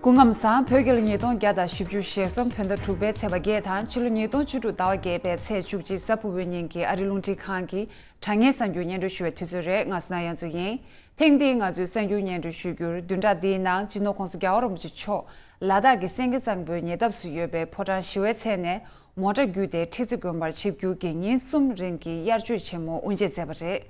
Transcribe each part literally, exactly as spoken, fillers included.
སྐུ་ཁམས་བཟང་། བོད་རྒྱལ་ལོ་ཉིས་སྟོང་བརྒྱ་དང་བཞི་བཅུ་ཞེ་གསུམ་བོད་ཟླ་དྲུག་པའི་ཚེས་པ་བརྒྱད་དང་ཕྱི་ལོ་ཉིས་སྟོང་བཅུ་དྲུག་ཟླ་བ་བརྒྱད་པའི་ཚེས་བཅུ་གཅིག་གཟའ་ཕུར་བུའི་ཉིན་གྱི་ཨ་རི་རླུང་འཕྲིན་ཁང་གི་དྲ་བརྙན་གསར་འགྱུར་སྙན་སྒྲོན་ཞུ་བའི་དུས་ཚོད་རེད། ང་སུ་ན་ཡང་ཚུ་ཡིན། ཐེངས་འདིའི་ང་ཚོའི་གསར་འགྱུར་སྙན་སྒྲོན་ཞུ་རྒྱུར་བདུན་ཕྲག་འདིའི་ནང་སྤྱི་ནོར་༸གོང་ས་༸རྒྱལ་བ་རིན་པོ་ཆེ་མཆོག་ལ་དྭགས་ཀྱི་སེང་གེ་གཙང་པོའི་ཉེ་འདབས་སུ་ཡོད་པའི་ཕོ་བྲང་ཞི་བའི་ཚལ་ནས་མོ་ཊ་བརྒྱུད་དེ་ཁྲི་རྩེ་དགོན་པར་ཆིབས་བསྒྱུར་གྱིས་ཉིན་གསུམ་རིང་གི་དབྱར་ཆོས་ཆེན་མོ་དབུ་འབྱེད་མཛད་པ་རེད།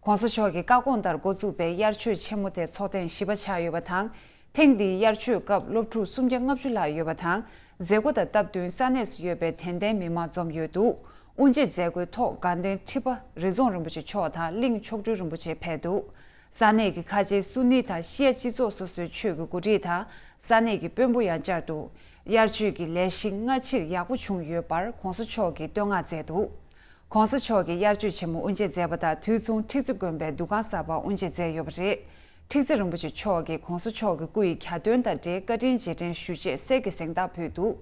༸གོང་ས་མཆོག་གི་བཀའ་དགོངས་ལྟར་འགོ་བཙུགས་པའི་དབྱར་ཆོས་ཆེན་མོ་དེ་ཚོགས་ཐེངས་བཞི་པ་ཆགས་ཡོད་པ་དང་། ཐེངས་འདིའི་དབྱར་ཆོས་སྐབས་སློབ་ཕྲུག་སུམ་བརྒྱ་ལྔ་བཅུ་ལྷག་ཡོད་པ་དང་། མཛད་སྒོ་དང་སྟབས་བསྟུན་ས་གནས་སུ་ཡོད་པའི་དད་ལྡན་མི་མང་འཛོམས་ཡོད་འདུག་དབུ་འབྱེད་མཛད་སྒོའི་ཐོག་དགའ་ལྡན་ཁྲི་པ་རི་རྫོང་རིན་པོ་ཆེ་མཆོག་དང་གླིང་མཆོག་སྤྲུལ་རིན་པོ་ཆེ་ཕེབས་འདུག་ས་གནས་ཀྱི་ཁ་ཆེ་སུ་ནི་དང་ཤི་ཡ་སྤྱི་ཚོགས་སོ་སོའི་ཆོས་ཀྱི་འགོ་ཁྲིད་དང་ས་གནས་ཀྱི་དཔོན་པོ་ཡང་བཅར་འདུག་དབྱར་ཆོས་ཀྱི་ལས་གཞི་སྔ་ཕྱིར་ཡག་པོ་བྱུང་ཡོད་པར་༸གོང་ས་མཆོག་གིས་བསྟོད་བསྔགས་མཛད་འདུག ༸གོང་ས་མཆོག་གིས་དབྱར་ཆོས་ཆེན་མོ་དབུ་འབྱེད་མཛད་པ་དང་དུས་མཚུངས་ཁྲི་རྩེ་དགོན་པའི་འདུ་ཁང་གསར་པ་དབུ་འབྱེད་མཛད་ཡོད་པ་རེད། ཁྲི་རྩེ་རིན་པོ་ཆེ་མཆོག་གིས་༸གོང་ས་མཆོག་གི་སྐུ་ཡི་གྱ་སྟོན་དང་འབྲེལ་བཀའ་དྲིན་རྗེས་དྲན་ཞུ་ཆེད་གསེར་གྱི་གཟེངས་རྟགས་ཕུལ་འདུག་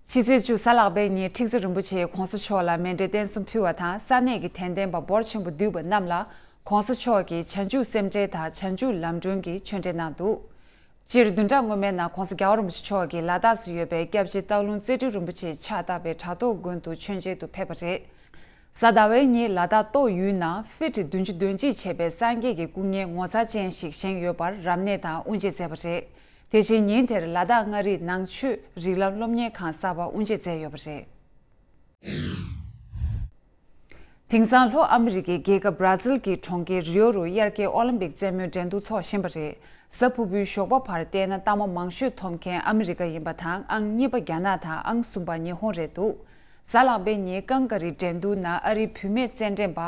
ཕྱི་ཚེས་བཅུ་གཟའ་ལྷག་པའི་ཉིན་ཁྲི་རྩེ་རིན་པོ་ཆེས་༸གོང་ས་མཆོག་ལ་མཎྜལ་རྟེན་གསུམ་ཕུལ་བ་དང་ས་གནས་ཀྱི་དད་ལྡན་པ་འབོར་ཆེན་པོ་འདུས་པ་རྣམས་ལ་༸གོང་ས་མཆོག་གིས་བྱང་ཆུབ་སེམས་འགྲེལ་དང་བྱང་ཆུབ་ལམ་སྒྲོན་གྱི་ཆོས་འབྲེལ་གནང་འདུག་སྤྱིར་བདུན་ཕྲག་སྔོན་མའི་ནང་༸གོང་ས་༸རྒྱལ་བ་རིན་པོ་ཆེ་མཆོག་གིས་ལ་དྭགས་སུ་ཡོད་པའི་སྐྱབས་རྗེ་སྟག་ལུང་རྩེ་སྤྲུལ་རིན་པོ་ཆེའི་ཕྱག་བཏབ་པའི་བྲག་ཐོག་དགོན་དུ་མཆོད་མཇལ་དུ་ཕེབས་པ་རེད། གཟའ་ཟླ་བའི་ཉིན་ལ་དྭགས་ཏོག་ཡུལ་ན་ཕི་ཊི་བདུན་ཅུ་དོན་གཅིག་བྱས་པའི་སངས་རྒྱས་ཀྱི་སྐུ་བརྙན་ངོ་མཚར་ཅན་ཞིག་བཞེངས་ཡོད་པར་རབ་གནས་དང་དབུ་འབྱེད་མཛད་པ་རེད། དེ་བཞིན་ཉིན་དེར་ལ་དྭགས་མངའ་རིས་ནང་ཆོས་རིགས་ལམ་སློབ་གཉེར་ཁང་གསར་པ་དབུ་འབྱེད་མཛད་ཡོད་པ་རེད། དེང་སང་ལྷོ་ཨ་མི་རི་ཀའི་རྒྱལ་ཁབ་བྷ་ར་ཛིལ་གྱི་གྲོང་ཁྱེར་རིའོ་རུ་དབྱར་ཁའི་ཨོ་ལིམ་པིག་རྩེད་མོའི་འགྲན་བསྡུར་འཚོགས་བཞིན་པ་རེད། གཟའ་ཕུར་བུའི་ཞོགས་པ་བར་བལྟས་ན་རྟགས་མ་མང་ཤོས་ཐོབ་མཁན་ཨ་མི་རི་ཀ་ཡིན་པ་དང་ཨང་གཉིས་པ་རྒྱ་ནག་དང་ཨང་གསུམ་པ་ཉི་ཧོང་རེད་འདུག་གཟའ་ལྷག་པའི་ཉིན་ཀང་ཀ་རི་འགྲན་བསྡུར་ནང་ཨ་རིའི་བུད་མེད་རྩེད་འགྲན་པ་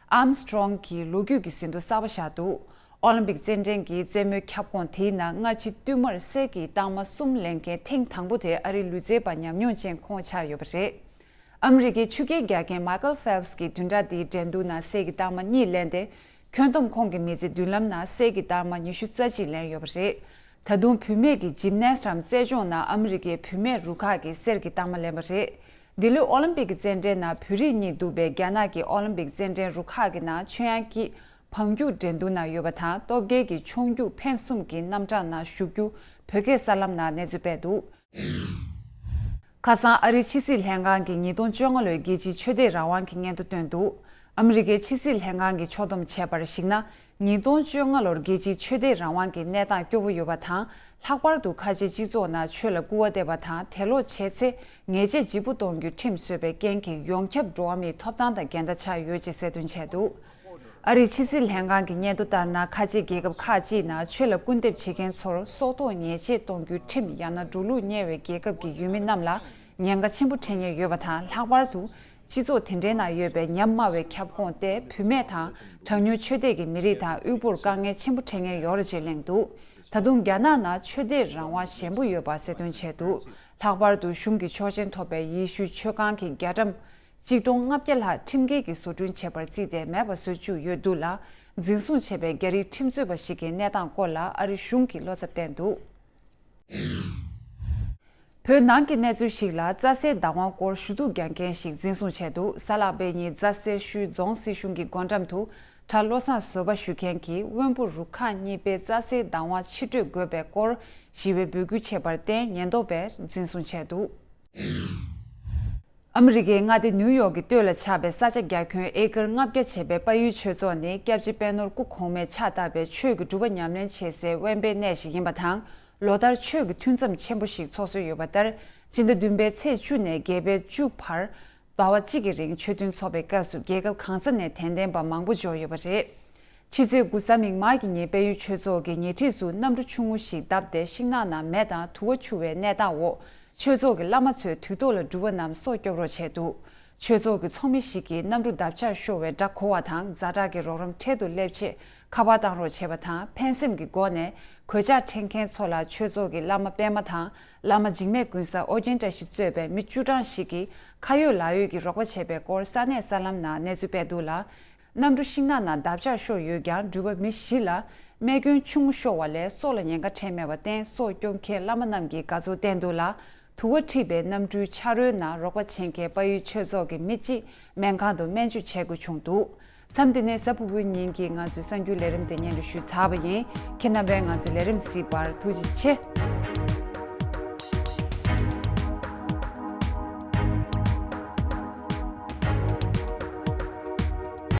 ཨརམ་སི་ཊོང་གིས་ལོ་རྒྱུས་ཀྱི་ཟིན་ཐོ་གསར་པ་བཞག་འདུག་ཨོ་ལིམ་པིག་རྩེད་འགྲན་གྱི་རྩེད་མོའི་ཁྱབ་ཁོངས་དེའི་ནང་སྔ་ཕྱི་བསྟུད་མར་གསེར་གྱི་རྟགས་མ་གསུམ་ལེན་མཁན་ཐེངས་དང་པོ་དེ་ཨ་རིའི་ལུས་རྩལ་པ་ཉམས་མྱོང་ཅན་ཁོང་ཆགས་ཡོད་པ་རེད། ཨ་མི་རི་ཀའི་ཆུ་རྐྱལ་རྒྱག་མཁན་མཱ་ཀལ་ཕེལ་པི་སི་གིས་བདུན་ཕྲག་འདིའི་འགྲན་བསྡུར་ནང་གསེར་གྱི་རྟགས་མ་གཉིས་ལེན་ཏེ། ཁྱོན་བསྡོམས་ཁོང་གི་མི་ཚེ་མདུན་ལམ་ནང་གསེར་གྱི་རྟགས་མ་ཉི་ཤུ་རྩ་གཅིག་ལེན་ཡོད་པ་རེད། ད་དུང་བུད་མེད་ཀྱི་ཇིམ་ནེ་སི་ཊམ་རྩལ་སྦྱོང་ནང་ཨ་མི་རི་ཀའི་བུད་མེད་རུ་ཁག་གིས་གསེར་གྱི་རྟགས་མ་ལེན་པ་རེད། འདི་ལོའི་ཨོ་ལིམ་པིག་གི་རྩེད་འགྲན་ནང་བོད་རིགས་གཉིས་འདུས་པའི་རྒྱ་ནག་གི་ཨོ་ལིམ་པིག་རྩེད་འགྲན་རུ་ཁག་གི་ནང་ཆོས་དབྱངས་སྐྱིད་འཕང་རྒྱུག་འགྲན་བསྡུར་ནང་ཡོད་པ་དང་། སྟོབས་རྒྱལ་གྱིས་མཆོང་རྒྱུག་འཕེན་གསུམ་གྱི་རྣམ་གྲངས་ནང་ཞུགས་རྒྱུ་བོད་སྐད་གསར་ལམ་ནང་གནས་ཚུལ་སྤེལ་འདུག་ཁ་སང་ཨ་རིའི་ཕྱི་སྲིད་ལྷན་ཁང་གིས་ཉིས་སྟོང་བཅོ་ལྔ་ལོའི་རྒྱལ་སྤྱིའི་ཆོས་དད་རང་དབང་གི་སྙན་ཐོ་བཏོན་འདུག་ཨ་མི་རི་ཀའི་ཕྱི་སྲིད་ལྷན་ཁང་གིས་ཕྱོགས་བསྡོམས་བྱས་པར་གཞིགས་ན། ཉིས་སྟོང་བཅོ་ལྔ་ལོར་རྒྱལ་སྤྱིའི་ཆོས་དད་རང་དབང་གི་གནས་སྟངས་སྐྱོ་བོ་ཡོད་པ་དང་། ལྷག་པར་དུ་ཁ་ཆེའི་སྤྱི་ཚོགས་ནང་ཆོས་ལ་སྐུར་བ་འདེབས་པ་དང་དད་ལོག་བྱས་ཚེ་ཉེས་ཆད་ལྗིད་པོ་གཏོང་རྒྱུའི་ཁྲིམས་བཟོས་པའི་རྐྱེན་གྱིས་ཡོངས་ཁྱབ་འགྲོ་བ་མིའི་ཐོབ་ཐང་དང་འགལ་ཟླ་ཆགས་ཡོད་ཅེས་གསལ་སྟོན་བྱས་འདུག་ཨ་རིའི་ཕྱི་སྲིད་ལྷན་ཁང་གི་སྙན་ཐོ་ལྟར་ན། ཁ་ཆེའི་རྒྱལ་ཁབ་ཁག་ཅིག་ནང་ཆོས་ལ་སྐུར་འདེབས་བྱེད་མཁན་ཚོར་སྲོག་ཐོག་ཉེས་ཆད་གཏོང་རྒྱུའི་ཁྲིམས་ཡང་ན་འགྲོ་ལུགས་གཉེར་བའི་རྒྱལ་ཁབ་ཀྱི་ཡུལ་མི་རྣམས་ལ་ཉེན་ཁ་ཆེན་པོ་འཕྲད་ཉེན་ཡོད་པ་དང་། ལྷག་པར་དུ་སྤྱི་ཚོགས་དེ་འདྲའི་ནང་ཡོད་པའི་ཉམས་དམའ་བའི་ཁྱབ་ཁོངས་ཏེ་བུད་མེད་དང་། གྲངས་ཉུང་ཆོས་དད་ཀྱི་མི་རིགས་དང་དབུལ་པོར་དཀའ་ངལ་ཆེན་པོ་འཕྲད་ཉེན་ཡོད་རེད་ཅེས་གླེང་འདུག་ད་དུང་རྒྱ་ནག་ནང་ཆོས་དད་རང་དབང་ཞན་པོ་ཡོད་པ་གསལ་སྟོན་བྱས་འདུག་ལྷག་པར་དུ་གཞུང་གི་ཆོག་མཆན་ཐོབ་པའི་ཡེ་ཤུའི་ཆོས་ཁང་གི་རྒྱ་གྲམ་ཆིག་སྟོང་ལྔ་བརྒྱ་ལྷག་ཁྲིམས་འགལ་གྱིས་བཟོ་སྐྲུན་བྱས་པར་བརྩིས་ཏེ་མེད་པ་བཟོ་བཅུག་ཡོད་འདུག་ལ། འཛིན་བཟུང་བྱས་པའི་རྒྱ་རིགས་ཁྲིམས་རྩོད་པ་ཞིག་གི་གནས་སྟངས་སྐོར་ལ་ཨ་རི་གཞུང་གིས་བློ་འཚབ་བསྟན་འདུག་བོད་ནང་གི་གནས་ཚུལ་ཞིག་ལ། རྩྭ་སའི་བདག་དབང་སྐོར་ཞུ་གཏུག་རྒྱག་མཁན་ཞིག་འཛིན་བཟུང་བྱས་འདུག་གཟའ་ལྷག་པའི་ཉིན་རྫ་སེར་ཤུལ་རྫོང་སྲིད་གཞུང་གི་སྒོ་འགྲམ་དུ་གྲྭ་བློ་བཟང་བཟོད་པ་ཞུ་མཁན་གྱིས་དབོན་པོ་རུ་ཁག་གཉིས་པའི་རྩྭ་སའི་བདག་དབང་ཕྱིར་སྤྲོད་དགོས་པའི་སྐོར་ཞི་བའི་འབོད་སྐུལ་བྱས་པར་བརྟེན་ཉེན་རྟོག་པས་འཛིན་བཟུང་བྱས་འདུག་ཨ་མི་རི་ཀའི་མངའ་སྡེ་ནིའུ་ཡོག་གི་སྟོད་ལ་ཆགས་པའི་ས་ཆ་རྒྱ་ཁྱོན་ཨེ་ཀར་ལྔ་བརྒྱ་བྱས་པའི་དཔལ་ཡུལ་ཆོས་ཚོགས་ནི་སྐྱབས་རྗེ་དཔལ་ནོར་སྐུ་གོང་མས་ཕྱག་བཏབ་པའི་ཆོས་ཀྱི་སྒྲུབ་པ་ཉམས་ལེན་བྱེད་སའི་དབེན་པའི་གནས་ཤིག་ཡིན་པ་དང་། ལོ་ལྟར་ཆོས་ཀྱི་ཐུན་མཚམས་ཆེན་པོ་ཞིག་ཚོགས་སྲོལ་ཡོད་པ་ལྟར། སྤྱི་ཟླ་བདུན་པའི་ཚེས་བཅུ་ནས་བརྒྱད་པའི་བཅུ་བར་ཟླ་བ་གཅིག་གི་རིང་ཆོས་ཐུན་འཚོགས་པའི་སྐབས་སུ་རྒྱལ་ཁབ་གང་ས་ནས་དད་ལྡན་པ་མང་པོ་འབྱོར་ཡོད་པ་རེད། ཕྱི་ཚེས་དགུ་གཟའ་མིག་དམར་གྱི་ཉིན་དཔལ་ཡུལ་ཆོས་ཚོགས་ཀྱི་ཉེ་འཁྲིས་སུ་གནམ་གྲུ་ཆུང་ངུ་ཞིག་བརྡབས་ཏེ་ཤིང་ནགས་ནང་མེ་དང་དུ་བ་འཕྱུར་བའི་གནས་སྟངས་འོག་ཆོས་ཚོགས་ཀྱི་བླ་མ་ཚོས་དུས་ཐོག་ལ་འགྲུལ་པ་རྣམས་སྲོག་སྐྱོབ་རོགས་བྱས་འདུག་ཆོས་ཚོགས་ཀྱི་ཚོགས་མི་ཞིག་གིས་གནམ་གྲུ་འདབ་ཆགས་ཤོར་བའི་སྒྲ་གོ་བ་དང་ཛ་དྲག་གི་རོགས་རམ་འཕྲལ་དུ་སླེབས་ཆེད་ཁ་པར་བཏང་རོགས་བྱས་པ་དང་། ཕན་སེམས་ཀྱི་སྒོ་ནས་གོད་ཆག་འཕྲད་མཁན་ཚོ་ལ་ཆོས་ཚོགས་ཀྱི་བླ་མ་པད་མ་དང་བླ་མ་འཇིགས་མེད་ཀུན་བཟང་ཨོ་རྒྱན་བཀྲ་ཤིས་གཙོས་པའི་མི་བཅུ་གྲངས་ཤིག་གིས་ཁ་ཡོད་ལག་ཡོད་ཀྱིས་རོགས་པ་བྱས་པའི་སྐོར་ས་གནས་གསར་ལམ་ནང་གནས་ཚུལ་སྤེལ་འདུག་ལ། གནམ་གྲུ་ཤིང་ནགས་ནང་འདབ་ཆགས་ཤོར་ཡོད་ཀྱང་འགྲུལ་པ་མི་བཞི་ལ་རྨས་སྐྱོན་ཆུང་ངུ་ཤོར་བ་ལས་སྲོག་ལ་ཉེན་ཁ་འཕྲད་མེད་པར་བརྟེན་སྲོག་སྐྱོབ་མཁན་བླ་མ་རྣམས་ཀྱིས་དགའ་ཚོར་བསྟན་འདུག་ལ། དུ་བ་འཁྲིད་པའི་གནམ་གྲུའི་ཆ་རོལ་ནང་རོགས་པ་བྱེད་མཁན་དཔལ་ཡུལ་ཆོས་ཚོགས་ཀྱི་མི་གཅིག་སྨན་ཁང་དུ་སྨན་བཅོས་བྱེད་དགོས་བྱུང་འདུག་མཚམས་འདི་ནས་གཟའ་ཕུར་བུའི་ཉིན་གྱི་ང་ཚོའི་གསར་འགྱུར་ལས་རིམ་དེ་སྙན་སྒྲོན་ཞུས་ཚར་བ་ཡིན། ཁྱེད་རྣམ་པས་ང་ཚོའི་ལས་རིམ་གཟིགས་པར་ཐུགས་རྗེ་ཆེ།